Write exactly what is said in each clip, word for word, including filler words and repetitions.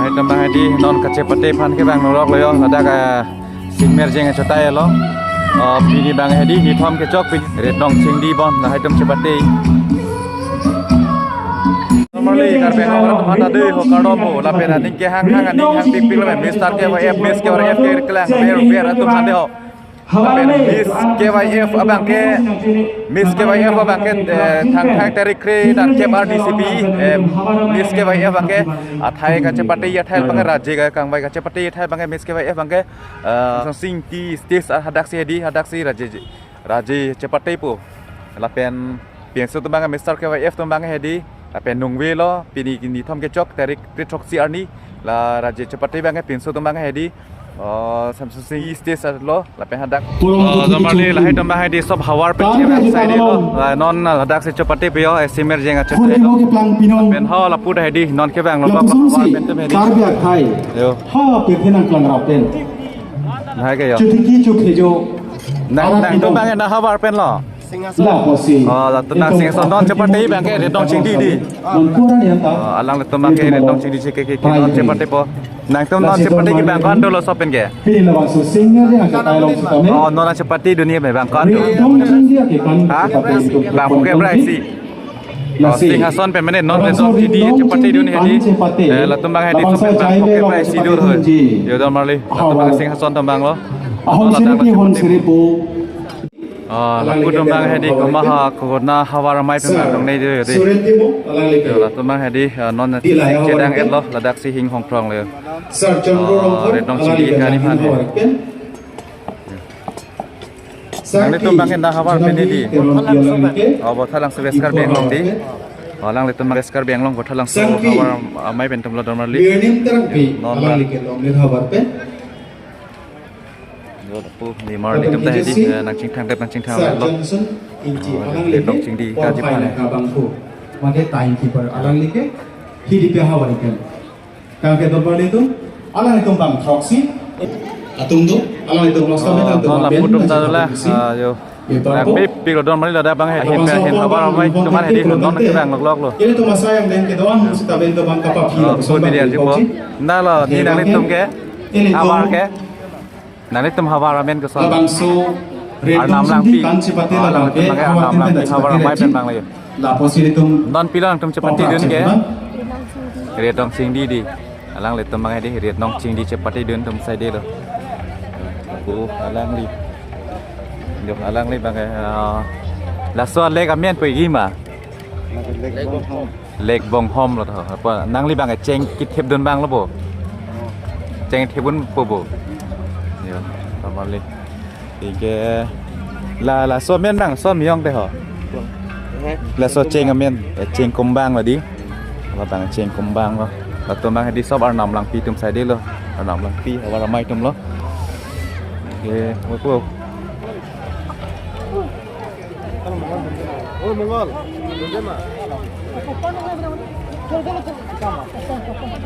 Itum bang hedi non kachepate aphan ke bang norok lo yo, ladak, eh, Singmerjeng achetai lo. Oh, pini bang hedi nithom kechok pini Retnong Chingdi bon, lahai atum chepate. Normally, Karbi Anglong arat atum hata dei ho kardom ho, lapen aning kehang hang aning hang pik pik lapen Mister K Y F, Miss K Y F ke kelang ber ber atum hande ho. Lapen Miss K Y F abang ke, Miss K Y F abang ke, eh, thang thang tarik kre dan kep arni si pi, eh, Miss K Y F abang ke athai kachepate athai abang ke, raje kangvai kachepate athai abang ke Miss K Y F abang ke, eh, Sing T stage hadak si hedi, hadak si raje, raje chepatepo. Lapen pinso atum abang Mister K Y F atum abang hedi, lapen nungve lo, pini nithom kechok tarik kre throksi arni, la raje chepate abang pinso atum abang hedi, oh, Samsung Sing stage lo, lapen hadak. Pulang Oh, untuk Normally, itu. Lahai atum abang hedi sob havar pen Karbi kevang aja sai dei lo. Kalau. Ah, non, ah, hadak si chepate pe yo, eh, Singmerjeng achetai lo. Keplang pinong. Lapen ho lapu dah hedi, non kevang lo, Lapu havar Sungsi, pen atum hedi. Karbi akhai. Yo. Ha, pe phenang kelang rapen. Lahai ke yo. Chuti ki chuk hejo. Nang, Arat nangtum pinong. Abang na havar pen lo. Lapusi. Oh, latum nang Singhason non chepate abang ke Retnong Chingdi dei. Non kurang ya ta. Oh, alanglitum abang ke Retnong Chingdi cheke ke non chepatepo. Nangtum non chepate ke bang ko-an dolo sob pen ke. Pini labangso Singmerjeng achetai along sitame. Oh, non chepatedun ke bang ko-an do. Retnong Chingdi akekan Ha? Chepate itu. Bang ke bra isi. Oh, Singhason pen mane non Retnong Chingdi chepatedun hedi. Eh, latum abang hedi sob pen bang ke bra isi dur ho. Yo, Normally. Latum abang Singhason atum abang lo. Ahon siri pi hon siri pu. Oh, lapu atum abang hedi komat ha, kona havar amei pen bang dong nei jo yo dei. Suret Timung, alangli ke. Yo, latum abang hedi, eh, non Di Laya chedang Havar et lo, ladak si hing hong trong lo yo. Sir John Oh, Rongphar, Retnong Chingdi alangli ke kani nanghin aphan he. Havar pen. Nanglitum abang ke na havar pen hedi. Teron Di alangli ke. Oh, Bothalangso West Karbi Anglong dei. Oh, alanglitum West Karbi Anglong Bothalangso Sangpi. Havar amei pen atum lo Normally. Birnim Terangpi, Non alangli ke Longlen havar pen. Yo, lapu, ni mar ni Lapen tum ta hedi, Agency, eh, nang chingthang dep, nang chingthang Sir dep lo. Johnson Ingti, Oh, alangli Retnong ke, Chingdi Pon kaji Phai aphan he. Nangkabangphu, mate timekeeper, alangli ke, hidi pe havar ikan. Kang ke dorbar litum, alanglitum bang throksi, atum do, alanglitum los kami Oh, alanglitum non lapu aben, atum ta alanglitum la, bisi. Ah, yo. Ye, Lang bangphu. Pip pik lo Normally ladak abang hedi, Abang ahin so havar pon amei pon atum pon hedi, pon non pon kevang lok lok lo. Ini tu masa yang den kedua, setaben tu bang kapaphi Oh, lapu pun sini dia aji jumpa. Pon. Nah lo, ni Ye, nanglitum bangke. Ke, Ini tu havar ke. Nanglitum havar amen koson? Labangso Arnam Langpi. Kan chepate Oh, labang ke, nanglitum abang ke havar Arnam Langpi, havar amei pen bang lagi. Lapusi itum Non pilo nangtum chepatedun ke? Retnong Chingdi dei. Alanglitum abang hedi Retnong Chingdi chepatedun atum sai dei lo. Oh, alangli. Yo, alangli abang ke, ah, laso lake amen pu igi ma? Lake Bonghom. Lake Bonghom lo to. Apa nangli abang ke cheng kethepdun abang lo bo? Cheng thepdunpo bo? Yo, Normally. Ike la, laso amen bang, so miyong te ho. Laso cheng amen, eh, cheng kumbang lo dei. Labang cheng kumbang lo. Latum abang hedi sob Arnam Langpi atum sai dei lo. Arnam Langpi, havar amei atum lo. Ike, wo po.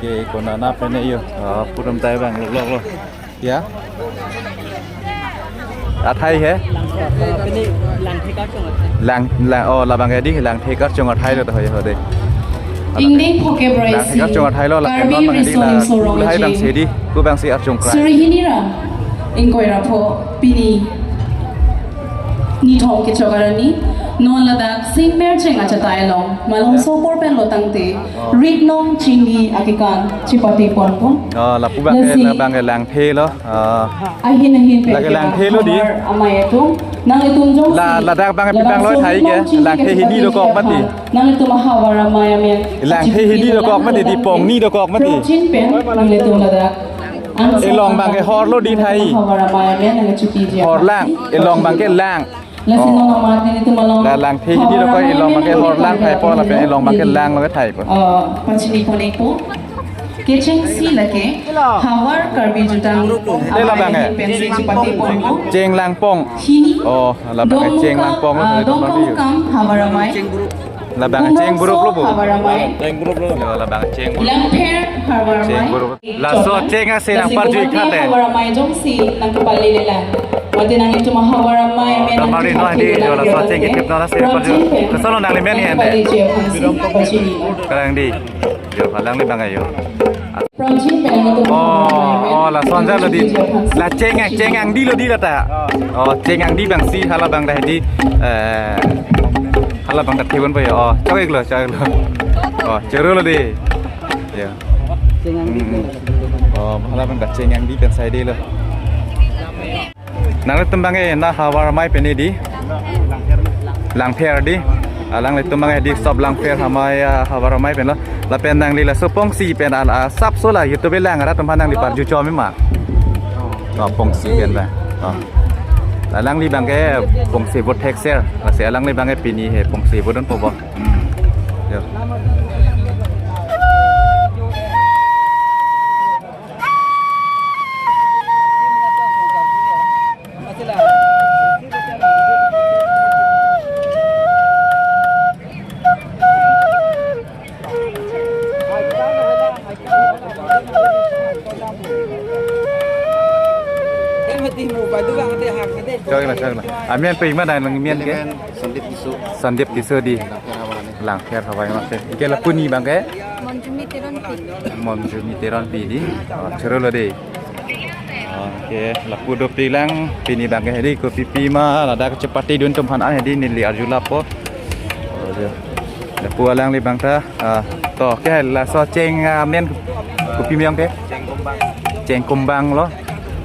Ke kona na pen yo, ah, puram tai bang lok lok lo. Ya. Athai he? Lang, lang, oh, labang ke dei, Langthe Karchong athai lo to ho dei. Ingdeng phoke Langthe braisi. Karchong athai lo, la Karbi non bang ke dei, Riso la Nimso Rong hai bang Aje. Si dei, ku bang si archong krai. Suri hini ra, ingkoi ra pho, pini nithom kechok arni, non ladak Singmerjeng achetai along, malom sopor pen lo tangte, Retnong Chingdi akekan chepate ponpo. Oh, lapu bang ke, lasi labang ke Langthe lo. Ah. Ahin ahin pen lake Langthe lo dei. Amei atum, nanglitum jongsi. La, ladak bang ke pi bang lo labangso thai ke, Retnong Chingdi Langthe hini dokok mati. Nanglitum ahavar amei amen. Langthe hini dokok mati dei, pongni dokok mati. Chin pen, nanglitum ladak. Elong bang ke hor lo dei thai. Havar amei amen nang chuti je. Horlang, elong bang ke lang. Lasi non amat nelitum along. La Langthe hini dokok, elong bang ke horlang thaipo, lapen elong bang ke lang lo ke thaipo. Eh, pachini ponpo. Kechengsi lake havar Karbi jutang. Eh, labang ke. Pensi chepate ponpo. Cheng Langpong. Hini. Oh, labang ke Cheng Langpong lo, eh, Dongkamukam havar amei. Labang cheng group lo bo. Havar amei. Cheng group lo. Yo, labang cheng group. Langpher havar amei. Cheng group. Laso cheng ase nang parju ik tha te. Havar amei jongsi nang kepalele lang. Mate nanglitum ahavar amei amen. Damari no hadi, yo, laso cheng kethep no lasi parju. Koson lo nangli men hen te. Kalang dei. Yo, alangli bang yo. Pranjit pen anitum. Oh, oh, lason jalo di. La cheng ang, cheng angdi lo di lata. Oh, cheng angdi abang si hala abang dah di. Eh, hala abang dah thibon po ya. Oh, chok-ik lo, chok-ik lo. Oh, choro lo di. Ya. Cheng angdi. Hmm. Oh, hala abang dah cheng angdi pen saide lo. Nanglitum abang ke na havar amei pen di. Langpher di. Alanglitum abang ke di sop Langpher amei, ah, havar amei pen lo. Lapen nangli laso Pongsi pen al, ah, sapso la YouTube lang arat atum aphan nangli parju chom ma. Oh, Pongsi pen ba. Oh. Alangli abang ke Pongsi vote thekser. Lasi alangli abang ke pini he Pongsi vote dunpo bo. Hmm. Yo. Chok-ik lo, chok-ik lo. Amen pe ima dai nang amen ke? Sandip Tisso. Sandip Tisso di. Langpher havar amei. Langpher havar amei. Ke lapu ni abang ke? Monjumi Teronpi. Monjumi Teronpi di. Oh, choro lo di. Oke, lapu dopik lang pini abang ke hedi kopi pima ladak chepatedun atum aphan an hedi neli arjulappo. Oh, ya. Lapu alangli abang ta, ah, to ke laso cheng, ah, amen kopi amen ke? Cheng kumbang. Cheng kumbang lo.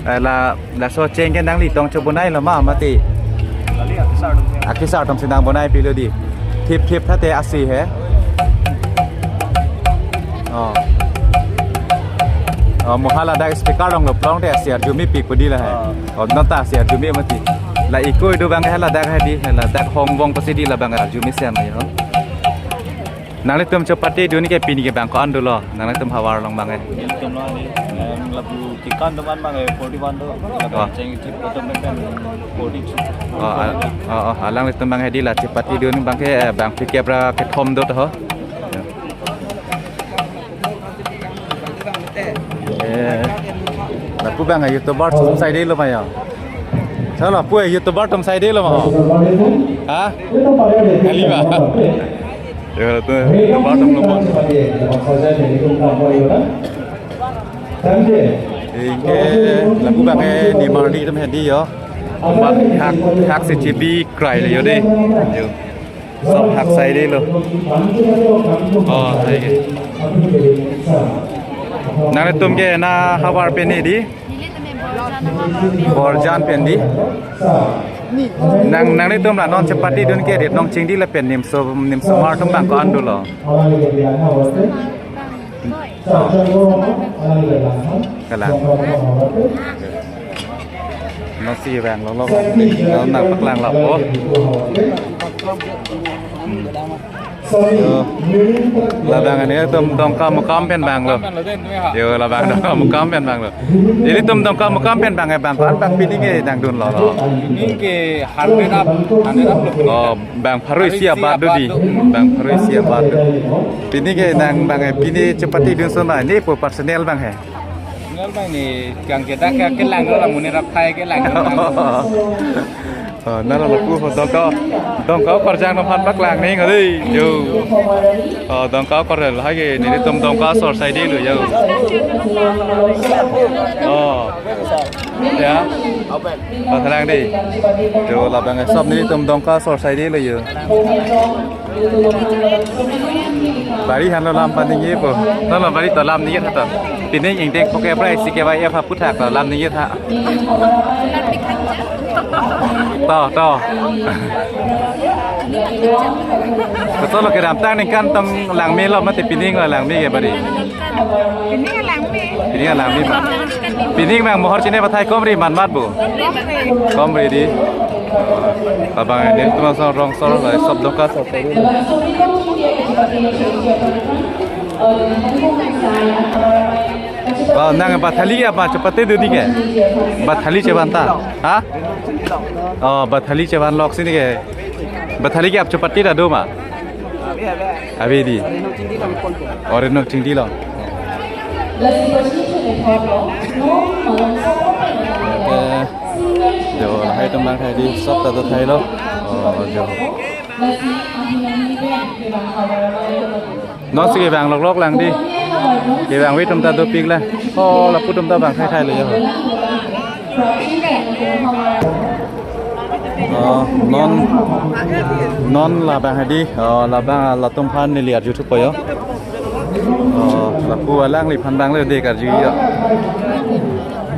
Eh, la, laso cheng ke nangli tong chobonai lo ma mati. Kali akesar atum si. Akesar atum si nang bonai pilo di. Thip thip thate asi he. Oh. Oh, mo hala dak speaker along lo plong te asi arjumepik pu di la he. Oh. Oh, nonta asi arjume mati. La iko idu abang hala dak he di, hala dak hong bong pasi di la abang arjumesen ma ho. Nanglitum chepatedun ke pini ke abang ko-an dolo, nanglitum havar along abang ke? Nelitum lo ni, em, lapu kekan atum an abang ke forty-one do, lapu. Oh. Cheng chip atum pen forty-two. Oh, al-, oh, oh, alanglitum abang hedi la chepatedun abang ke, eh, bang pikep ra kethom do to ho. Eh, lapu abang YouTuber atum saide lo ma yo. Chalo, lapu YouTuber atum saide lo ma ho. Ha? Kali ba? Yo, lapu YouTuber atum lo ma. Anke lapu abang ke nimarli atum hedi yo. Amat hak, hak si chibi krai le yo de. Yo. Sop hak saide lo. Oh, hai ke. Nanglitum ke na havar pen di? Borjan pen di. Nang, nanglitum la non chepatedun ke rit nong chingdi lapen nimso, nimsomar atum abang ko-an dolo? Kalang. Nasi abang lo lo. Nang paklang lapo. Hmm. Yo. Labang anitum Dongkamukam pen abang lo. Yo, labang Dongkamukam pen abang lo. Ilitum Dongkamukam pen abang, eh, abang ko-an abang pini ke nangdun lo lo? Pini ke hundred up, hundred up lo. Oh, bang pharo isi abat do di. Bang pharo isi abat do. Pini ke nang abang, eh, pini chepatedun son ma ne pu personal abang he? Personal abang ne kang kedak ke kelang lo la, monit aphai kelang lo. Oh, nang lapu ho Dongka, Dongka Korjang atum aphan paklang ning ade yo. Oh, Dongka Korjang lahai ke nelitum Dongka asor saide lo yo. Oh. Ya. Pathalang de. Yo, labang sop nelitum Dongka asor saide lo yo. Bari aphan lo lam paningjepo. Tolo bari to lam ningje tha to. Pining ingdeng poke prai si ke bai apha puthak to lam ningje tha. To, to. Kosonlo kedamtang ningkan tong langme lo mati, pining lo langme ke bari. Pining langme. Pining langme ma. Pining abang mohor chine pathai komri manmat bo. Komri di. Labang nelitum asor rong asor la sop Dongka asor. Oh, nang bathali ke apa chepatedun ke? Bathali chevan ta? Ha? Oh, bathali chevan lok si ne ke. Bathali ke ap chepate ta do ma? Ave di. Ore nok chingdi lo. Oke. Jo, lahai atum abang khai di, sop ta do thai lo. Oh, jo. Non si ke abang lok lok lang di. Kevangve atum ta dopik la. Oh, lapu atum ta vang thai thai lo ya. Oh, non, non labang hedi. Oh, labang latum aphan neli arju thupo yo. Oh, lapu alangliphan abang le de karju yo.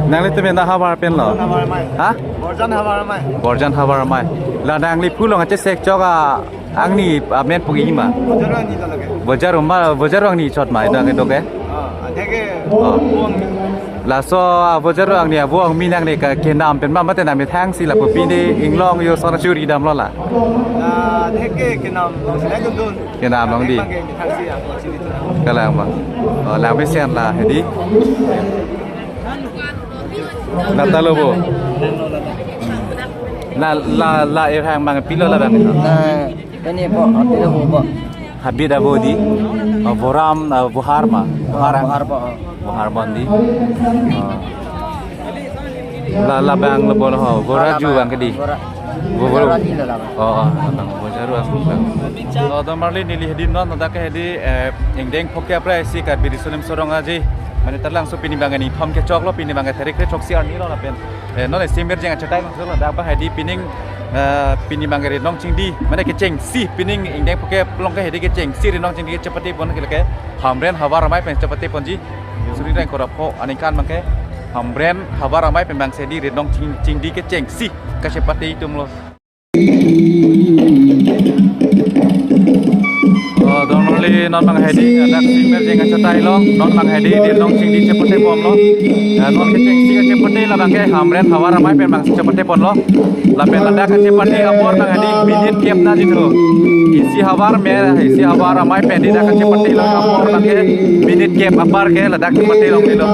Nanglitum pen ta havar pen lo? Havar amei. Ha? Borjan Havar Amei. Borjan Havar Amei. La nangli phu along achesek chok a angni amen pu ke-i ma? Bojar Angni ta lake. Bojar Angni ma, Bojar Angni chot ma, dak ke dok ke? Ah, dak ke. Oh. Vo Angni. Laso, ah, Bojar Angni, ah, Vo Angni nangli ke kenam pen ma, mate nangmethang si lapu pini inglong yo son churi damlo la? La, dak ke kenam along si dak dun. Kenam along di. Dak ke methang si, ah, churi churi. Kalang ma. Oh, la mesen la hedi. La ta lo bo. La, la, la, eh, hang mang pilo labang. Na, ini po, apilo po. Habit avo di. Oh, Voram, ah, Vohar ma. Vohar. Vohar po. Vohar bon di. Oh. La, labang lo bo lo ho. Voraju abang ke di. Vora. Vo, vo. Voraju lo labang. Oh, oh, labang. Voraru abang. Oh, don marli neli hedi non, dak ke hedi, eh, ingdeng phokep ra isi Karbi Riso Nimso Rong Aje. Mane tarlangso pini abang ni thom kechok lo, pini abang tarik kre choksi arni lo lapen. Eh, non isi merjeng achetai lo, dak abang hedi pining, eh, pini abang Rinong Chingdi, mane kechengsi pining ingdeng phokep along ke hedi kechengsi Rinong Chingdi kechepate pon ke lake Hamren Havar Amei pen chepate ponji. Suri reng korap ko aningkan abang ke Hamren Havar Amei pen abang si hedi Rinong Ching-, Chingdi kechengsi kachepate itum lo. Oh, don marli non abang hedi, dak si merjeng achetai lo, non abang hedi Rinong Chingdi chepate pon lo. Eh, non kechengsi kachepate labang ke Hamren Havar Amei pen abang si chepate pon lo. Lapen ladak kachepate apor abang hedi minute kep na jithu. Isi Havar Amei, isi Havar Amei pen hedi dak kachepate lo apor abang ke minute kep apar ke ladak chepate longlelo.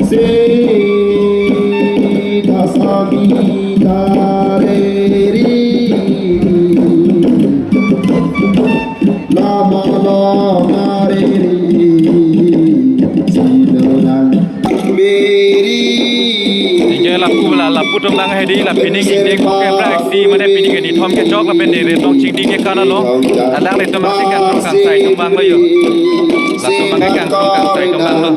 Sita Sami Dareri Lama Lama Reri Sinonang Meri. Ike lapu la, lapu atum abang hedi la pining ingdeng phokep ra isi mane pining hedi thom kechok lapen hedi Rinong Chingdi ke kana lo. Alanglitum abang si kangkrong kangsai atum abang lo yo. Latum abang ke kangkrong kangsai atum abang lo.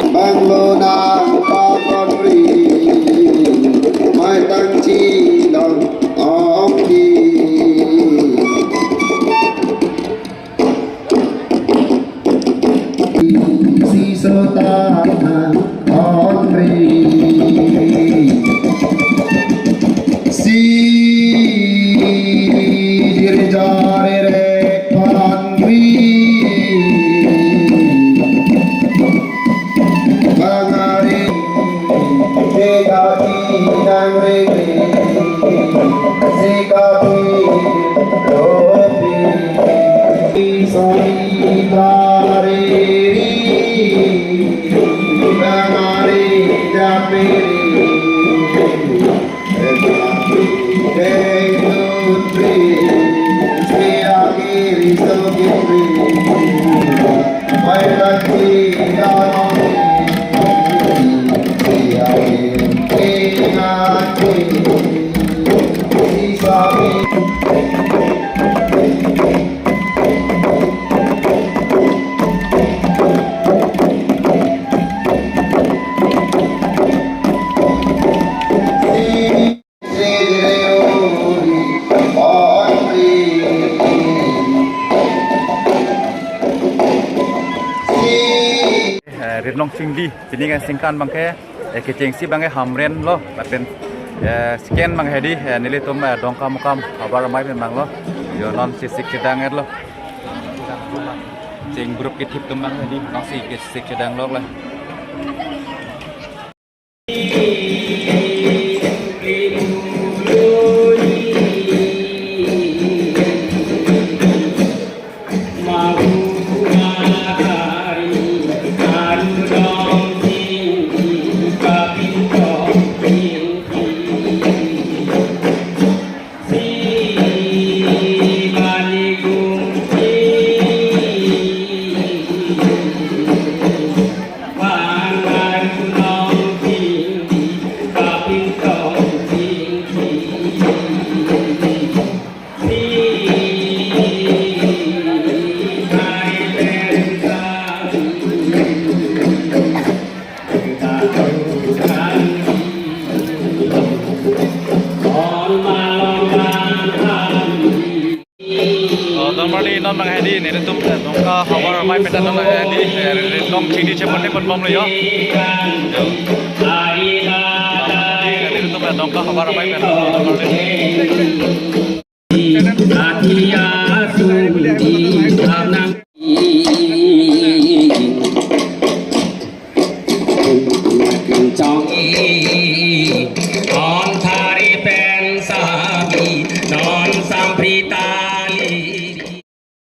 Banglo nang pakon ri, mai tang chi dong ong di. Si so ta na on ri. Si dir jar re pan ri. Bangari, Sikati nang ri, Sikati ropi, Sari dari, Bangari japiri. Eh, Rinong Chingdi, pini kan singkan abang ke, eh, kechengsi abang ke Hamren lo, lapen, eh, second abang hedi, eh, nelitum, eh, Dongkamukam, Havar Amei pen abang lo, yo non chesik chedang et lo. Cheng group kethip atum abang hedi, non si chesik chedang lok la. Nang hedi, nelitum, eh, Dongka havar amei pen ta nang hedi, eh, long chini chepon le pon bomlo yo. Nelitum, eh, Dongka havar amei pen.